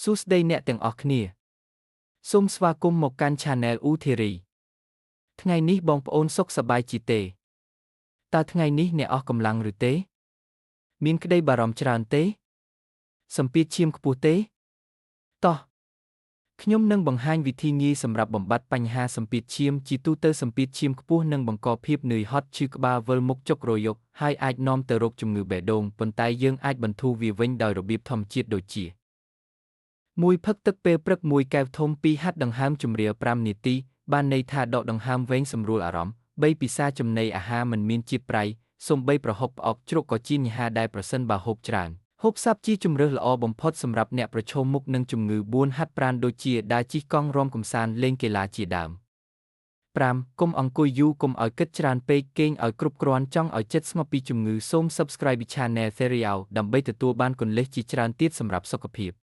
សួស្តីអ្នកទាំងអស់គ្នាសូមស្វាគមន៍មកកាន់ Channel ឧធារីថ្ងៃនេះបងប្អូនសុខសប្បាយជាទេតើថ្ងៃនេះអ្នកអស់កម្លាំងឬទេមានក្តីបារម្ភច្រើនទេសម្ពាធឈាមខ្ពស់ទេតោះខ្ញុំនឹងបង្ហាញវិធីងាយសម្រាប់បំបត្តិបញ្ហាសម្ពាធឈាមជាទូទៅសម្ពាធឈាមខ្ពស់នឹងបង្កភាពនឿយហត់ឈឺក្បាលវិលមុខចុករយកហើយអាចនាំទៅរកជំងឺបេះដូងប៉ុន្តែយើងអាចបន្ធូរវាវិញដោយរបៀបធម្មជាតិដូចជា1ផឹកទឹកពេលព្រឹក1កែវធំ2ហាត់ដង្ហើមជម្រាល5នាទីបានន័យថាដកដង្ហើមវែងសម្រួលអារម្មណ៍3ពិសាចំណីអាហារមិនមានជាតិប្រៃសូម្បីប្រហុកផ្អកជ្រក់ក៏ជាបញ្ហាដែរប្រសិនបើហូបច្រើនហូបសាប់ជាជម្រើសល្អបំផុតសម្រាប់អ្នកប្រឈមមុខនឹងជំងឺ4ហាត់ប្រាណដូចជាដើរជិះកង់រាំកម្សាន្តលេងកីឡាជាដើម5កុំអង្គុយយូរកុំឲ្យគិតច្រើនពេកគេងឲ្យគ្រប់គ្រាន់ចង់ឲ្យចិត្តស្ងប់ពីជំងឺសូម Subscribe Channel Theriao ដើម្បីទទួលបានគន្លឹះជាច្រើនទៀតសម្រាប់សុខភាព។